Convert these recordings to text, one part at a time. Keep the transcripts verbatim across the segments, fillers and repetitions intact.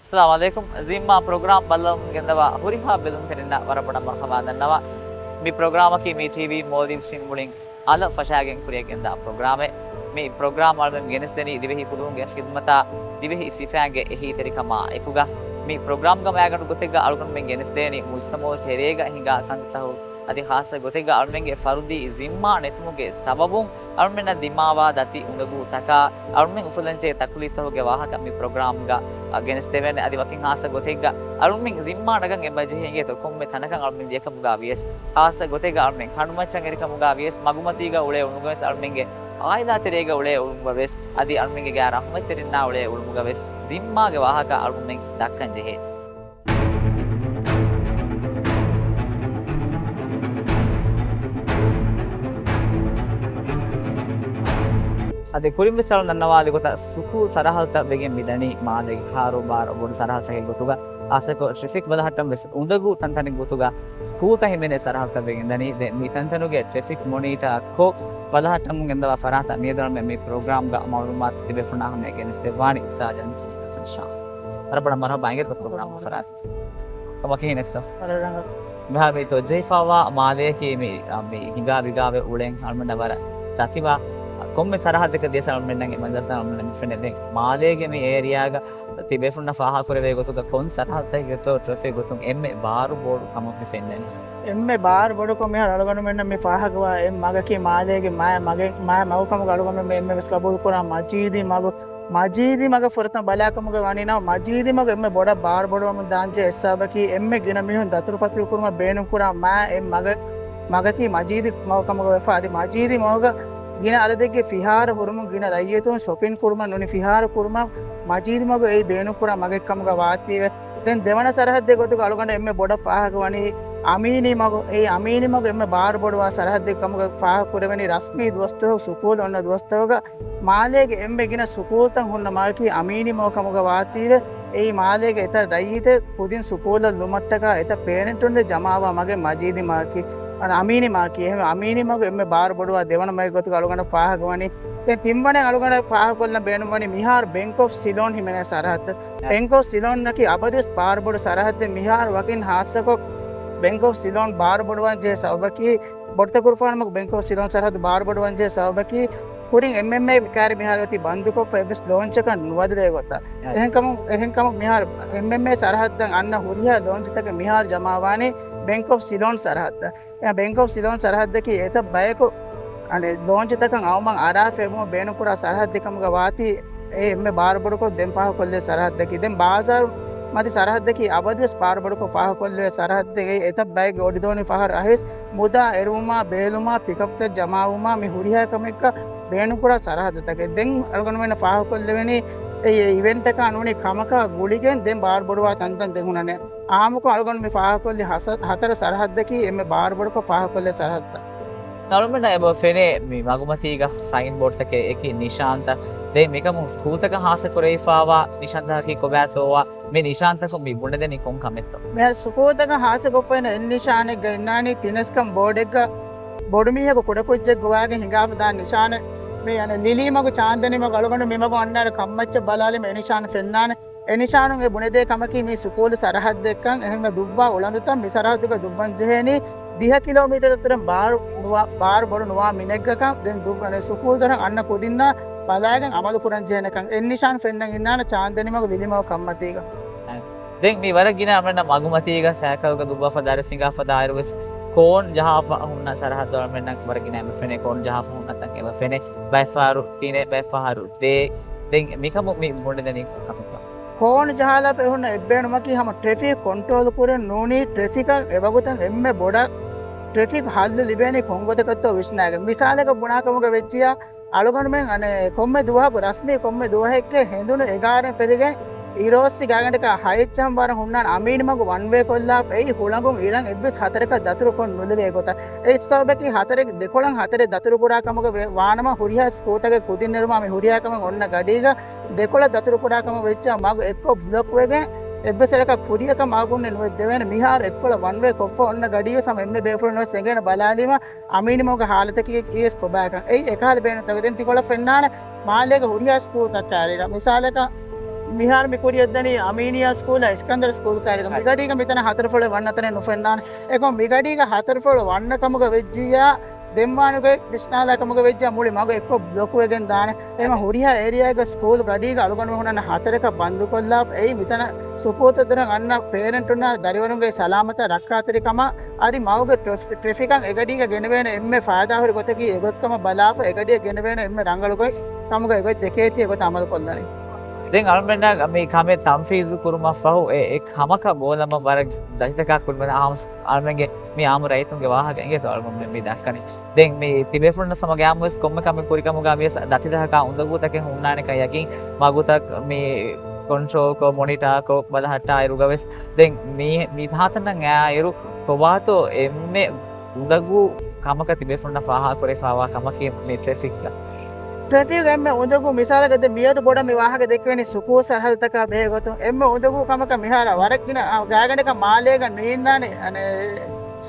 އައްސަލާމު ޢަލައިކުމް. ޒިންމާ ޕްރޮގްރާމް ބައްލަވަމުން ގެންދަވާ ހުރިހާ ބެލުންތެރިންނަށް ވަރަށް ބޮޑަށް މަރުޙަބާ ދަންނަވާ. މި ޕްރޮގްރާމަކީ މީ ޓީވީ މޯލްޑިވްސް އިން މުޅިން އަލަށް ފަށާގެން ކުރިއަށް ގެންދާ ޕްރޮގްރާމެއް. މި ޕްރޮގްރާމް އަޅުމެން ގެނެސްދެނީ ދިވެހި ފުލުހުންގެ ޚިދްމަތާ ދިވެހި ސިފައިންގެ އެހީތެރިކަމާ އެކުގަ. މި ޕްރޮގްރާމްގަ މައިގަނޑު ގޮތެއްގަ އަޅުގަނޑުމެން ގެނެސްދޭނީ މުޖްތަމަޢުގެ ތެރޭގަ ހިނގާ ކަންތައްތަކު، އަދި ޚާއްޞަ ގޮތެއްގަ އަޅުމެންގެ ފަރުދީ ޒިންމާ ނެތުމުގެ ސަބަބުން އަޅުމެންނަށް ދިމާވާ ދަތި އުނދަގޫތަކާ، އަޅުމެން އުފުލަންޖެހޭ ތަކުލީފްތަކުގެ ވާހަކަ މި ޕްރޮގްރާމްގަ، އަ، ގެނެސްދެވޭނެ. އަދި ވަކިން ޚާއްޞަ ގޮތެއްގަ އަޅުމެން ޒިންމާ ނަގަން އެބަ ޖެހޭ އިނގޭތޯ ކޮންމެ ތަނަކަށް އަޅުމެން ދިޔަކަމުގަ ވިޔަސް، ޚާއްޞަ ގޮތެއްގަ އަޅުމެން ކަނޑުމައްޗަށް އެރިކަމުގަ ވިޔަސް، މަގުމަތީގަ އުޅޭ އުޅުމުގަވެސް އަޅުމެންގެ ޢާއިލާ ތެރޭގަ އުޅޭ އުޅުމުގަވެސް، އަދި އަޅުމެންގެ ގާތް ރަޙުމަތްތެރިންނާ އުޅޭ އުޅުމުގަވެސް ޒިންމާގެ ވާހަކަ އަޅުމެން ދައްކަން ޖެހޭ. އަދި ކުރިންވެސް އަޅުން ދަންނަވާލި ގޮތަށް ސުކޫލް ސަރަހައްދުތައް ވެގެން މިދަނީ މާލޭގެ ކާރޫބާރު ބޮޑު ސަރަހައްދުތަކެއް ގޮތުގަ، ޚާއްޞަކޮށް ޓްރެފިކް ބަލަހައްޓަން ވެސް އުނދަގޫ ތަންތަނެއް ގޮތުގަ ސްކޫލްތައް ހިމެނޭ ސަރަހައްދުތައް ވެގެން ދަނީ. ދެން މި ތަންތަނުގެ ޓްރެފިކް މޮނީޓާ ކޮށް ބަލަހައްޓަމުން ގެންދަވާ ފަރާތަށް މިއަދު އަޅުމެން މި ޕްރޮގްރާމްގަ މަޢުލޫމާތު ތިބޭފުޅުންނާ ހަމަޔަށް ގެނެސްދެއްވާނީ ސާޖަން ސަންޝާ. ވަރަށް ބޮޑަށް މަރުޙަބާ އިނގޭތޯ ޕްރޮގްރާމްގެ ފަރާތަށް. ކަމަކީ ނެތޯ. ވަރަށް ރަނގަޅު. މިހާރު މި ތޮއްޖެހިފައިވާ މާލެއަކީ މި، މި ހިނގާ ބިގާވެ އުޅެން އަޅުމެންނަށް ވަރަށް ދަތިވާ ކޮންމެ ސަރަހައްދަކަށް ދިޔަސް އަޅުމެންނަށް އެ މަންޒަރުތައް އަޅުމެންނަށް މި ފެނޭ. ދެން މާލޭގެ މި އޭރިއާގަ ތިބޭފުޅުންނަށް ފާހަގަކުރެވޭ ގޮތުގަ ކޮން ސަރަހައްދަކެއްތޯ ޓްރެފިކް ގޮތުން އެންމެ ބާރު ބޮޑު ކަމަށް މި ފެންނަނީ؟ އެންމެ ބާރު ބޮޑުކޮށް މިހާރު އަޅުގަނޑުމެންނަށް މި ފާހަގަވާ އެއް މަގަކީ މާލޭގެ މާ މަގެއް، މާ މަގު ކަމުގަ އަޅުގަނޑުމެން އެންމެ ވެސް ގަބޫލުކުރާ މަޖީދީ މަގު. މަޖީދީ މަގަށް ފުރަތަމަ ބަލާކަމުގަ ވަނީ ނަމަ، މަޖީދީ މަގު އެންމެ ބޮޑަށް ބާރު ބޮޑުވަމުން ދާންޖެހޭ އެއް ސަބަބަކީ އެންމެ ގިނަ މީހުން ދަތުރުފަތުރު ކުރުމަށް ބޭނުންކުރާ މާ އެއް މަގަށް، މަގަކީ މަޖީދީ މަގު ކަމުގަ ވެފަ. އަދި މަޖީދީ މަގުގަ ގިނަ އަދަދެއްގެ ފިހާރަ ހުރުމުން ގިނަ ރައްޔިތުން ޝޮޕިން ކުރުމަށް ނޫނީ ފިހާރަ ކުރުމަށް މަޖީދީ މަގު އެއީ ބޭނުންކުރާ މަގެއް ކަމުގަ ވާތީވެ. ދެން ދެވަނަ ސަރަހައްދެއް ގޮތުގަ އަޅުގަނޑަށް އެންމެ ބޮޑަށް ފާހަގަވަނީ އަމީނީ މަގު. އެއީ އަމީނީ މަގު އެންމެ ބާރުބޮޑުވާ ސަރަހައްދެއް ކަމުގަ ފާހަގަކުރެވެނީ ރަސްމީ ދުވަސްތަކު ސުކޫލް އޮންނަ ދުވަސްތަކުގަ މާލޭގެ އެންމެ ގިނަ ސުކޫލްތައް ހުންނަ މަގަކީ އަމީނީ މަގު ކަމުގަ ވާތީވެ. އެއީ މާލޭގެ އެތައް ރައްޔިތެއް ކުދިން ސުކޫލަށް ލުމަށްޓަކާ އެތައް ޕޭރެންޓުންނެ ޖަމާވާ މަގެއް މަޖީދީ މަގަކީ. އަން އަމީނީ މަގަކީ. އެހެން އަމީނީ މަގު އެންމެ ބާރު ބޮޑުވާ ދެވަނަ މަގެއް ގޮތުގަ އަޅުގަނޑަށް ފާހަގަވަނީ. ދެން ތިންވަނައިން އަޅުގަނޑަށް ފާހަގަކޮށްލަން ބޭނުންވަނީ މިހާރު ބެންކް އޮފް ސިލޯން ހިމެނޭ ސަރަހައްދު. އަ. ބެންކް އޮފް ސިލޯންއަކީ އަބަދުވެސް ބާރުބޮޑު ސަރަހައްދެއް. މިހާރު ވަކިން ހާއްސަކޮށް ބެންކް އޮފް ސިލޯން ބާރުބޮޑުވާން ޖެހޭ ސަބަބަކީ، ބޮޑުތަކުރުފާނުމަގު ބެންކް އޮފް ސިލޯން ސަރަހައްދު ބާރުބޮޑުވާން ޖެހޭ ސަބަބަކީ، ކުރިން އެމްއެމްއޭ ކާރި މިހާރު އޮތީ ބަންދުކޮށްފަ އެއްވެސް ލޯންޗަކަށް ނުވަދެވޭ ގޮތަށް. އަ. އެހެންކަމުން، އެހެންކަމުން މިހާރު އެމްއެމްއޭ ސަރަހައްދަށް އަންނަ ހުރިހާ ލޯންޗުތަކެއް މިހާރު ޖަމާވާނީ ބެންކް އޮފް ސިލޯން ސަރަހައްދަށް. އެ ބެންކް އޮފް ސިލޯން ސަރަހައްދަކީ އެތައް ބަޔަކު، އަނެއް، ލޯންޗުތަކަށް އައުމަށް އަރާފަ އެބުމަށް ބޭނުންކުރާ ސަރަހައްދެއް ކަމުގަ ވާތީ، އެ އެންމެ ބާރުބޮޑުކޮށް ދެން ފާހަގަކޮށްލެވޭ ސަރަހައްދަކީ. ދެން ބާޒާރު މަތި ސަރަހައްދަކީ އަބަދުވެސް ބާރުބޮޑުކޮށް ފާހަގަކޮށްލެވޭ ސަރަހައްދެއް. އެ އެތައް ބައެއްގެ އޮޑިދޯނި ފަހަރު އައިސް މުދާ އެރުވުމާ، ބޭލުމާ، ޕިކަޕްތައް ޖަމާވުމާ، މި ހުރިހާ ކަމެއްގަ ބޭނުންކުރާ ސަރަހައްދުތަކެއް. ދެން އަޅުގަނޑުމެންނަށް ފާހަގަކޮށްލެވެނީ އެ، އެ އިވެންޓަކާ ނޫނީ ކަމަކާ ގުޅިގެން ދެން ބާރުބޮޑުވާ ތަންތަން ދެން ހުންނަނީ. އާއްމުކޮށް އަޅުގަނޑު މި ފާހަގަކޮށްލި ހަސަ-، ހަތަރު ސަރަހައްދަކީ އެންމެ ބާރުބޮޑުކޮށް ފާހަގަކޮށްލެވޭ ސަރަހައްދުތައް. އަޅުމެންނަށް އެބަ ފެނޭ މި މަގުމަތީގަ ސައިން ބޯޑްތަކެއް އެކި ނިޝާންތައް. ދެން މިކަމުން ސްކޫލްތަކަށް ހާއްސަ ކުރެވިފައިވާ ނިޝާންތަކަކީ ކޮބާތޯވާ؟ މި ނިޝާންތަކުން މި ބުނެދެނީ ކޮން ކަމެއްތޯ؟ މިހާރު ސްކޫލްތަކަށް ހާއްސަކޮށްފައި އިން ނިޝާނެއްގަ އިންނާނީ ތިނެސްކަން ބޯޑެއްގަ ބޮޑުމީހަކު ކުޑަކުއްޖެއްގެ ވާގެން ހިނގާފަ ދާ ނިޝާނެއް. މި އަނެއް ލިލީމަގު ޗާންދަނީމަގު އަޅުގަނޑު މިމަގު އަންނާނެ ކަންމައްޗަށް ބަލާލީމަ އެ ނިޝާން ފެންނާނެ. އެ ނިޝާނުން އެ ބުނެދޭ ކަމަކީ މީ ސުކޫލު ސަރަހައްދެއްކަން. އެހެންވެ ދުއްވާ އުޅަނދުތައް މި ސަރަހައްދުގަ ދުއްވަން ޖެހޭނީ ދިހަ ކިލޯމީޓަރު އަތުރެން ބާރު ނުވާ، ބާރު ބޮޑު ނުވާ މިނެއްގަކަން. ދެން ދުއްވަނީ ސުކޫލު ދޮރަށް އަންނަ ކުދިންނާ ބަލާގެން އަމަލު ކުރަން ޖެހޭނެކަން. އެ ނިޝާން ފެންނަން އިންނާނެ ޗާންދަނީމަގު ލިލީމަގު ކަންމަތީގަ. ދެން މި ވަރަށް ގިނަ އަޅުމެންނަށް މަގުމަތީގަ ސައިކަލްގަ ދުއްވާފަ ދަރިސް ހިނގާފަ ދާއިރުވެސް ކޯން ޖަހާފަ ހުންނަ ސަރަހައްދު އަޅުމެންނަށް ވަރަށް ގިނަ އެބަ ފެނޭ. ކޯން ޖަހާފަ ހުންނަ ތަން އެބަ ފެނޭ. ބައެއްފަހަރު ތިނެއް، ބައެއްފަހަރު ދޭއް. ދެން މިކަމުން މި ބުނެދެނީ ކޮން ކަމެއްތޯ؟ ކޯން ޖަހާލާފަ އެހުންނަ އެއްބޭނުމަކީ ހަމަ ޓްރެފިކް ކޮންޓްރޯލް ކުރެން ނޫނީ ޓްރެފިކަށް އެވަގުތަށް އެންމެ ބޮޑަށް ޓްރެފިކް ހައްލު ލިބޭނީ ކޮން ގޮތަކަށްތޯ ވިސްނާގެން. މިސާލަކަށް ބުނާކަމުގަ ވެއްޖިއްޔާ، އަޅުގަނޑުމެން އަނެއް ކޮންމެ ދުވަހަކު ރަސްމީ ކޮންމެ ދުވަހެއްގެ ހެނދުނު އެގާރައިން ފެށިގެން އިރޯއްސި ގާގަނޑަކާ ހައެއްޗަށް ވަރަށް ހުންނާނެ އަމީނި މަގު ވަން ވޭ ކޮށްލާފަ އެއީ ހުޅަނގުން އިރަށް އެއްވެސް ހަތަރަކަށް ދަތުރު ކޮށް ނުލެވޭ ގޮތަށް. އެއް ސަބަބަކީ ހަތަރެއް ދެކޮޅަށް ހަތަރެއް ދަތުރު ކުރާ ކަމުގަ ވެ-، ވާނަމަ ހުރިހާ ސްކޫލްތަކެއް ކުދިން ނެރުމާ މި ހުރިހާ ކަމެއް އޮންނަ ގަޑީގަ ދެކޮޅަށް ދަތުރު ކުރާ ކަމަށް ވެއްޖާ މަގު އެއްކޮށް ބްލޮކް ވެގެން އެއްވެސް އެއްޗަކަށް ކުރިއަކަށް މަގު ނުދެވޭނެ. މިހާރު އެއްކޮޅަށް ވަން ވޭ ކޮށްފަ އޮންނަ ގަޑީވެސް ހަމަ އެންމެ ބޭފުޅުން ވެސް އެނގޭނެ ބަލާލީމަ އަމީނި މަގުގެ ހާލަތަކީ ވެސް ކޮބާކަން. އެއީ އެކަހަލަ ބޭނުންތަކެއް. ދެން ތިކޮޅަށް ފެންނާނެ މާލޭގެ ހުރިހާ ސްކޫލްތައް ކައިރީގަ. މިސާލަކަށް މިހާރު މި ކުރިއަށްދަނީ އަމީނިއްޔާ ސްކޫލާ އިސްކަންދަރު ސްކޫލް ކައިރިގަ. މިގަޑީގަ މިތަނަށް ހަތަރުފުޅު ވަންނަ ތަނެއް ނުފެންނާނެ. އެކަމް މިގަޑީގަ ހަތަރުފުޅު ވަންނަ ކަމުގަ ވެއްޖިއްޔާ، ދެންވާނުގެ ވިސްނާލާ ކަމުގަ ވެއްޖިއްޔާ މުޅި މަގު އެއްކޮށް ބްލޮކުވެގެން ދާނެ. އެމަ ހުރިހާ އޭރިއާއެއްގަ ސްކޫލް ގަޑީގަ އަޅުގަނޑު ހުންނަ ހަތަރަކަށް ބަންދުކޮށްލާފަ، އެއީ މިތަނަށް ސުކޫލްތައް ދުރަށް އަންނަ ޕޭރެންޓުންނާ ދަރިވަރުންގެ ސަލާމަތާ ރައްކާތެރިކަމާ އަދި މަގުގެ ޓްރެފި-، ޓްރެފިކަށް އެގަޑީގަ ގެނެވޭނެ އެންމެ ފާއިދާހުރި ގޮތަކީ އެގޮތްކަމަށް ބަލާފަ، އެގަޑިއަށް ގެނެވޭނެ އެންމެ ރަނގަޅު ގޮތް ކަމުގަ އެގޮތް ދެކޭތީ އެގޮތަށް އަމަލު ކޮށްލަނީ. ދެން އަޅުމެންނަށް މި ކަމެއް ތަންފީޒު ކުރުމަށް ފަހު އެ، އެ ކަމަކަށް ބޯލަމަށް ވަރަށް ދަތިތަކާ ކުރިމަން އަޅުމެންގެ މި އާއްމު ރައްޔިތުންގެ ވާހަކަ އިނގޭތޯ އަޅުމެން މި ދައްކަނީ. ދެން މި ތިބޭފުޅުންނަށް ސަމަގެ އާއްމުވެސް ކޮންމެ ކަމެއް ކުރިކަމުގަ ވިޔަސް ދަތިތަކާ އުނދަގޫތަކެއް ހުންނާނެކަން ޔަގީން. މަގުތައް މި ކޮންޓްރޯލްކޮށް، މޮނިޓާކޮށް ބަލަހައްޓާއިރުގަވެސް ދެން މީ، މި ތާތަންނަށް އައިއިރު ކޮބާތޯ އެންމެ އުނދަގޫ ކަމަކަށް ތިބޭފުޅުންނަށް ފާހަގަކުރެވިފައިވާ ކަމަކީ މި ޓްރެފިކްގަ. ޓްރެފިކް އެންމެ އުނދަގޫ މިސާލަކަށް ދެން މިއަދު ބޮޑަށް މި ވާހަކަ ދެއްކެވެނީ ސުކޫލް ސަރަހައްދުތަކާ ބެހޭ ގޮތުން. އެންމެ އުނދަގޫ ކަމަކަށް މިހާރަށް ވަރަށް ގިނަ، އާ، ގާތްގަނޑަކަށް މާލޭގަ ނީންނާނެ، އަނެއް،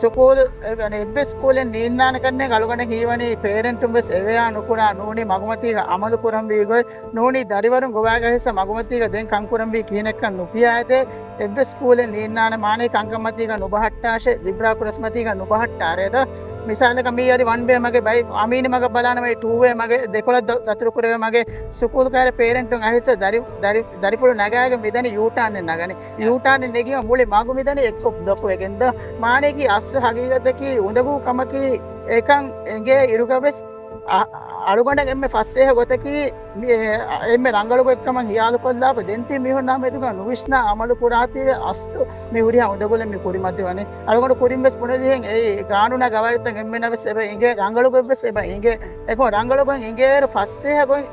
ސުކޫލް، އެ، އަނެއް، އެއްވެސް ސްކޫލެއް ނީންނާނެ ކަންނޭނގެ އަޅުގަނޑަށް ހީވަނީ ޕޭރެންޓުން ވެސް އެވެޔާ ނުކުރާ ނޫނީ މަގުމަތީގަ އަމަލު ކުރަންވީ ގޮތް. ނޫނީ ދަރިވަރުން ގޮވާގަ ހިއްސަ މަގުމަތީގަ ދެން ކަންކުރަންވީ ކިހިނެއްކަން ނުކިޔާދޭ، އެއްވެސް ސްކޫލެއް ނީންނާނެ މާނައީ ކަންކަންމަތީގަ ނުބަހައްޓާށޭ، ޒިބްރާ ކްރޮސް މަތީގަ ނުބަހައްޓާރޭ ދޯ. މިސާލަކަށް މީ އަދި ވަން ވޭ މަގެއް ބައި އަމީނި މަގަށް ބަލާނަމަ ޓޫ ވޭ މަގެއް ދެކޮޅަށް ދަ-، ދަތުރު ކުރެވޭ މަގެއް ސުކޫލް ކައިރި ޕޭރެންޓުން އަހިއްސަ ދަރި-، ދަރި-، ދަރިފުޅު ނަގާގެން މިދަނީ ޔޫޓާނެއް ނަގަނީ. ޔޫޓާނެއް ނެގީމަ މުޅި މަގު މިދަނީ އެއްކޮށް ބްލޮކު ވެގެން ދޯ. މާނަޔަކީ އަސްލު ހަގީގަތަކީ އުނދަގޫ ކަމަކީ އެކަން އެނގޭ އިރުގަވެސް އަ-، އަޅުގަނޑަށް އެންމެ ފަސޭހަ ގޮތަކީ މި-، އެ-، އެންމެ ރަނގަޅު ގޮތްކަމަށް ހިޔާލުކޮށްލާފަ ދެން ތި މީހުންނާ މެދުގަ ނުވިސްނާ އަމަލު ކުރާތީވެ އަސްލު މި ހުރިހާ އުނދަގުލެއް މި ކުރިމަތިވަނީ. އަޅުގަނޑު ކުރިން ވެސް ބުނެދިހެން އެއީ ގާނޫނާ ގަވާއިދުތައް އެންމެނަށް ވެސް އެބަ އިނގޭ، ރަނގަޅު ގޮތް ވެސް އެބަ އިނގޭ. އެކަމަ ރަނގަޅު ގޮތް އިނގޭއިރު ފަސޭހަ ގޮތް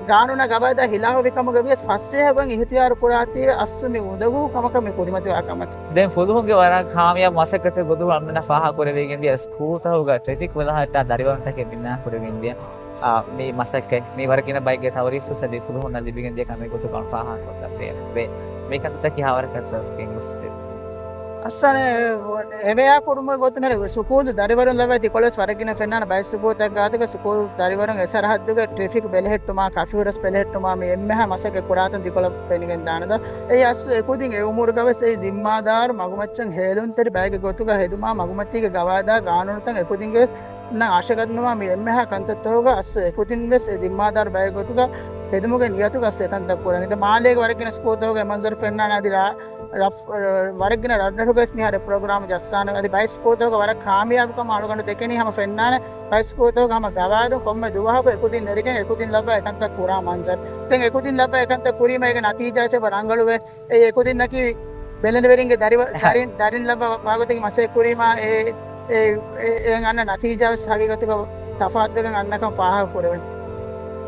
ގާނޫނާ ގަވާއިދާ ހިލާފު ވިކަމުގަ ވިޔަސް ފަސޭހަ ގޮތް އިހުތިޔާރު ކުރާތީވެ އަސްލު މި އުނދަގޫ ކަމަކަށް މި ކުރިމަތިވާ ކަމަކީ. ދެން ފުލުހުންގެ ވަރަށް ކާމިޔާބު މަސައްކަތެއް ގޮތުގަ އަޅުމެންނަށް ފާހަގަކުރެވިގެންދިޔަ ސްކޫލްތަކުގަ ޓްރެފިކް ބަލަހައްޓާ ދަރިވަރުންތަކެއް ބިނާ ކުރެވިގެންދިޔަ، އާ، މި މަސައްކަތް މި ވަރަށް ގިނަ ބައެއްގެ ތައުރީފް ވެސް އަދި ފުލުހުންނަށް ލިބިގެންދިޔަ ކަމެއް ގޮތުގަ ފާހަގަކޮށްލަން ބޭނުންވޭ. މި ކަންތައްތަކީ ހާވަރަކަށް ގެންގޮސްދެއްވުން. އަސްލު އެވެޔާ ކުރުމުގެ ގޮތުން ސުކޫލު ދަރިވަރުން ލައްވާ ދިކޮޅަށް ވަރަށް ގިނަ ފެންނާނެ ބައެއް ސުކޫލްތަކުގަ ގާތުގަ ސުކޫލް ދަރިވަރުން އެ ސަރަހައްދުގެ ޓްރެފިކް ބެލެހެއްޓުމާ، ކަފިހުރަސް ބެލެހެއްޓުމާ މި އެންމެހާ މަސައްކަތް ކުރާތަން ދިކޮޅަށް ފެނިގެން ދާނެ ދޯ. އެއީ އަސްލު އެކުދިން އެ އުމުރުގަ ވެސް އެއީ ޒިންމާދާރު މަގުމައްޗަށް ހޭލުންތެރި ބައެއްގެ ގޮތުގަ ހެދުމާ، މަގުމަތީގެ ގަވާއިދާ ގާނޫނުތައް އެކުދިންގެ ވެސް އަށަގަންނަވާ މި އެންމެހާ ކަންތައްތަކުގަ އަސްލު އެކުދިން ވެސް އެ ޒިންމާދާރު ބައެއް ގޮތުގަ ހެދުމުގެ ނިޔަތުގަ އަސްލު އެކަންތައް ކުރަނީ. ދެން މާލޭގެ ވަރަށް ގިނަ ސްކޫލްތަކުގެ މަންޒަރު ފެންނާނެ އަދި ރާ-، ރަފް-، ވަރަށް ގިނަ ރަށްރަށުގަ ވެސް މިހާރު ޕްރޮގްރާމް ޖައްސާނެ. އަދި ބައެއް ސްކޫލްތަކުގަ ވަރަށް ކާމިޔާބުކަމަށް އަޅުގަނޑު ދެކެނީ ހަމަ ފެންނާނެ ބައެއް ސްކޫލްތަކުގަ ހަމަ ގަވާއިދުން ކޮންމެ ދުވަހަކު އެކުދިން ނެރިގެން އެކުދިން ލައްވާ އެކަންތައް ކުރާ މަންޒަރު. ދެން އެކުދިން ލައްވާ އެކަންތައް ކުރީމަ އޭގެ ނަތީޖާ ވެސް އެބަ ރަނގަޅުވޭ. އެ އެކުދިންނަކީ ބެލެނިވެރިންގެ ދަރިވަ-، ދަރިން، ދަރިން ލައްވާ ވާގޮތަކީ މަސައްކަތް ކުރީމާ އެ، އެ، އެ، އެ އަންނަ ނަތީޖާ ވެސް ހަގީގަތުގަ ތަފާތުވެގެން އަންނަކަން ފާހަގަ ކުރެވެން.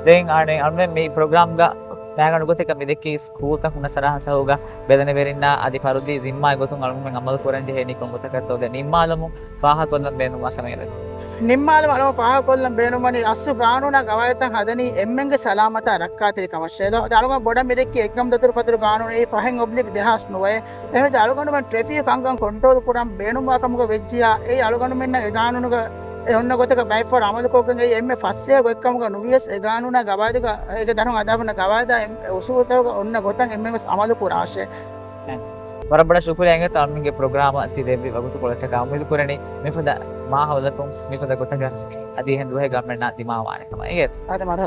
ދެން އަނެއް އަޅުމެން މި ޕްރޮގްރާމްގަ މައިގަނޑު ގޮތެއްގަ މި ދެއްކީ ސްކޫލްތައް ހުންނަ ސަރަހައްދުތަކުގަ ބެލެނިވެރިންނާ އަދި ފަރުދީ ޒިންމާގެ ގޮތުން އަޅުމެން އަމަލު ކުރަން ޖެހޭނީ ކޮން ގޮތަކަށްތޯ ދެން ނިންމާލަމުން ފާހަގަކޮށްލަން ބޭނުންވާ ކަމެއް އެބަ. ނިންމާލަމުން އަޅުގަނޑު ފާހަގަކޮށްލަން ބޭނުންވަނީ އަސްލު ގާނޫނާ ގަވާއިދުތައް ހަދަނީ އެންމެންގެ ސަލާމަތާ ރައްކާތެރިކަމަށޭ ދޯ. އަޅުގަނޑު ބޮޑަށް މި ދެއްކީ އެއްގަމް ދަތުރު ފަތުރު ގާނޫނު އެއީ ފަހެއް އޮބްލިކް ދެހާސް ނުވައެއް. އެހެންވެ އަޅުގަނޑުމެން ޓްރެފިކް ކަންކަން ކޮންޓްރޯލް ކުރަން ބޭނުންވާ ކަމުގަ ވެއްޖިޔާ، އެއީ އަޅުގަނޑުމެންނަށް އެ ގާނޫނުގަ އެ އޮންނަ ގޮތަކަށް ބައެއްފަހަރު އަމަލުކޮށްގެން އެއީ އެންމެ ފަސޭހަ ގޮތްކަމުގަ ނުވިޔަސް އެ ގާނޫނާ ގަވާއިދުގަ އޭގެ ދަށުން ހަދާފަ ހުންނަ ގަވާއިދާ އެ އުސޫލުތަކުގަ އޮންނަ ގޮތަށް އެންމެން ވެސް އަމަލު ކުރާށޭ. ވަރަށް ބޮޑަށް ޝުކުރިއްޔާ އިނގޭތޯ އަޅުމެންގެ ޕްރޮގްރާމަށް ތި ދެއްވި ވަގުތުކޮޅަށްޓަކާ. އުއްމީދު ކުރަނީ މިފަދަ މާހައުލަކުން މިފަދަ ގޮތަކަށް އަދި އެހެން ދުވަހެއްގަ އަޅުމެންނާ ދިމާވާނެ ކަމަށް. އިނގޭތޯ؟ އާދެ މަރު.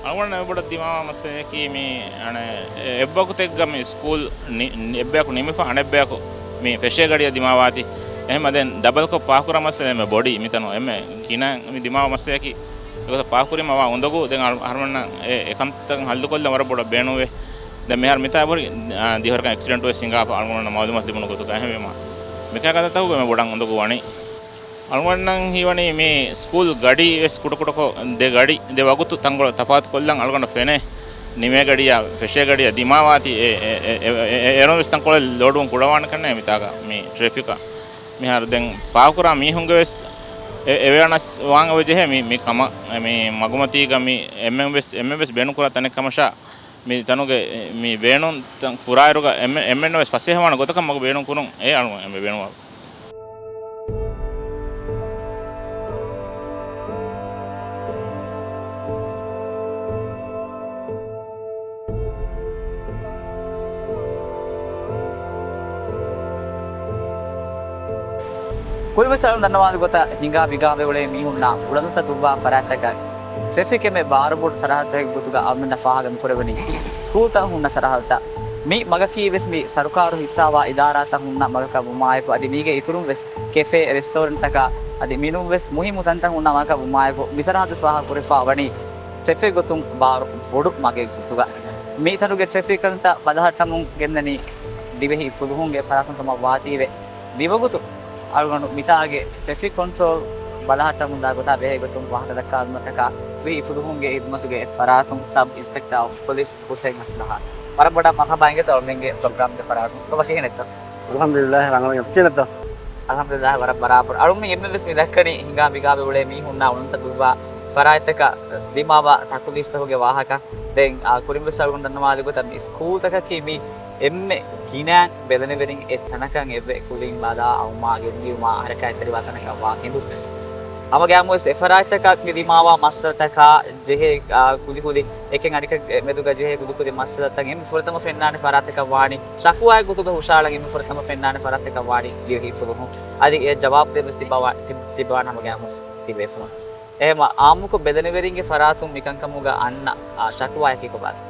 އަޅުގަނޑު އެބަ ބޮޑަށް ދިމާވާ މައްސަލައަކީ މި އަނެއް އެއްވަގުތެއްގަ މި ސްކޫލް ނި-، ނި-، އެއްބަޔަކު ނިމިފަ އަނެއްބަޔަކު މި ފެށޭ ގަޑިއަށް ދިމާވާތީ. އެހެންމަ ދެން ޑަބަލްކޮށް ޕާކުރާ މައްސަލަ އެންމެ ބޮޑީ މިތަނު އެންމެ ގިނަ މި ދިމާވާ މައްސަލައަކީ އެގޮތަށް ޕާކުރީމަ ވާ އުނދަގޫ ދެން އަޅު-، އަހަރުމެންނަށް އެ، އެކަންތައް ހައްލުކޮށްލަން ވަރަށް ބޮޑަށް ބޭނުންވޭ. ދެން މިހާރު މިތާ އެބަހުރި، އާ، ދިހަ ވަރަކަށް އެކްސިޑެންޓު ވެސް ހިނގާފަ އަޅުގަނޑުމެންނަށް މައުލޫމާތު ލިބުނު ގޮތުގަ. އެހެންވީމަ މިކަހަލަ ކަންތައްތަކުގަ އެންމެ ބޮޑަށް އުނދަގޫ ވަނީ. އަޅުގަނޑަށް ހީވަނީ މި ސްކޫލް ގަޑި ވެސް ކުޑަކުޑަކޮށް ދެ ގަޑި ދެ ވަގުތު ތަންކޮޅެއް ތަފާތުކޮށްލަން އަޅުގަނޑަށް ފެނޭ. ނިމޭ ގަޑިއާ ފެށޭ ގަޑިއާ ދިމާވާތީ އެ، އެ، އެ، އެ، އެ، އެރޮން ވެސް ތަންކޮޅެއް ލޯޑުވުން ކުޑަވާނެ ކަންނޭ މިތާގަ މި ޓްރެފިކަށް. މިހާރު ދެން ޕާކުރާ މީހުންގެ ވެސް އެ، އެވެއަނަސް ވާން އެބަ ޖެހޭ މި، މި ކަމަށް، މި މަގުމަތީގަ މި އެންމެން ވެސް، އެންމެން ވެސް ބޭނުން ކުރާ ތަނެއް ކަމަށާ، މި ތަނުގެ މި ބޭނުން ތަން ކުރާއިރުގަ އެންމެ، އެންމެންނަށް ވެސް ފަސޭހަވާނެ ގޮތަކަށް މަގު ބޭނުން ކުރުން އެ އަޅު އެންމެ ބޭނުންވާ. ކުރިންވެސް އަޅުން ދަންނަވާލި ގޮތަށް ހިނގާ ބިގާވެ އުޅޭ މީހުންނާ އުޅަނދުތައް ދުއްވާ ފަރާތްތަކަށް ޓްރެފިކް އެންމެ ބާރުބޮޑު ސަރަހައްދެއް ގޮތުގަ އަޅުމެންނަށް ފާހަގަ ނުކުރެވެނީ ސްކޫލްތައް ހުންނަ ސަރަހައްދުތައް. މި މަގަކީ ވެސް މި ސަރުކާރު ހިއްސާވާ އިދާރާތައް ހުންނަ މަގަކަށް ވުމާއެކު، އަދި މީގެ އިތުރުން ވެސް ކެފޭ، ރެސްޓޯރެންޓްތަކާ އަދި މިނޫން ވެސް މުހިއްމު ތަންތަން ހުންނަ މަގަކަށް ވުމާއެކު، މި ސަރަހައްދު ފާހަގަ ކުރެފާ ވަނީ ޓްރެފިކް ގޮތުން ބާރު ބޮޑު މަގެއް ގޮތުގަ. މި ތަނުގެ ޓްރެފިކް ކަންތައް ބަލަހައްޓަމުން ގެންދަނީ ދިވެހި ފުލުހުންގެ ފަރާތުން ކަމަށް ވާތީވެ، މިވަގުތު އަޅުގަނޑު މިތާގެ ޓްރެފިކް ކޮންޓްރޯލް ބަލަހައްޓަމުންދާ ގޮތާ ބެހޭ ގޮތުން ވާހަކަ ދައްކާލުމަށްޓަކާ ދިވެހި ފުލުހުންގެ ހިދުމަތުގެ ފަރާތުން ސަބް އިންސްޕެކްޓާ އޮފް ޕޮލިސް ހުސެން އަސްލަހާ. ވަރަށް ބޮޑަށް މަރުހަބާ އިނގޭތޯ އަޅުމެންގެ ޕްރޮގްރާމްގެ ފަރާތުން. ކޮބާ ކިހިނެއްތޯ؟ އަލްޙަމްދުލިއްލާހި، ރަނގަޅަށް ކިހިނެއްތޯ؟ އަލްޙަމްދުލިއްލާހި، ވަރަށް ބަރާބަރު. އަޅުމެން އެންމެން ވެސް މި ދައްކަނީ ހިނގާ ބިގާވެ އުޅޭ މީހުންނާ އުޅަނދުތައް ދުއްވާ ފަރާތްތަކަށް ދިމާވާ ތަކުލީފްތަކުގެ ވާހަކަ. ދެން، އާ، ކުރިން ވެސް އަޅުގަނޑު ދަންނަވާލި ގޮތަށް މި ސްކޫލްތަކަކީ މި އެންމެ ގިނަ ބެލެނިވެރިން އެ ތަނަކަށް އެއްވެ. ކުދިން ބަލާ، އައުމާ، ގެންދިއުމާ، ހަރަކާތްތެރިވާ ތަނަކަށް ވާ ހިނދު، ހަމަގައިމުވެސް އެ ފަރާތްތަކަށް މި ދިމާވާ މައްސަލަތަކާ ޖެހޭ، އާ، ކުދިކުދި އެކެއް އަނެކެއް މެދުގަ ޖެހޭ ކުދިކުދި މައްސަލަތައް އެންމެ ފުރަތަމަ ފެންނާނެ ފަރާތްތަކަށް ވާނީ، ޝަކުވާއެއް ގޮތުގަ ހުށައަޅަން އެންމެ ފުރަތަމަ ފެންނާނެ ފަރާތްތަކަށް ވާނީ ދިވެހި ފުލުހުން. އަދި އެ ޖަވާބު ދޭން ވެސް ތިބާ-، ތި-، ތިބާން ހަމަގައިމުވެސް ތިބޭފުޅުން. އެހެމަ އާއްމުކޮށް ބެލެނިވެރިންގެ ފަރާތުން މިކަންކަމުގަ އަންނަ، އާ، ޝަކުވާއަކީ ކޮބާތަ؟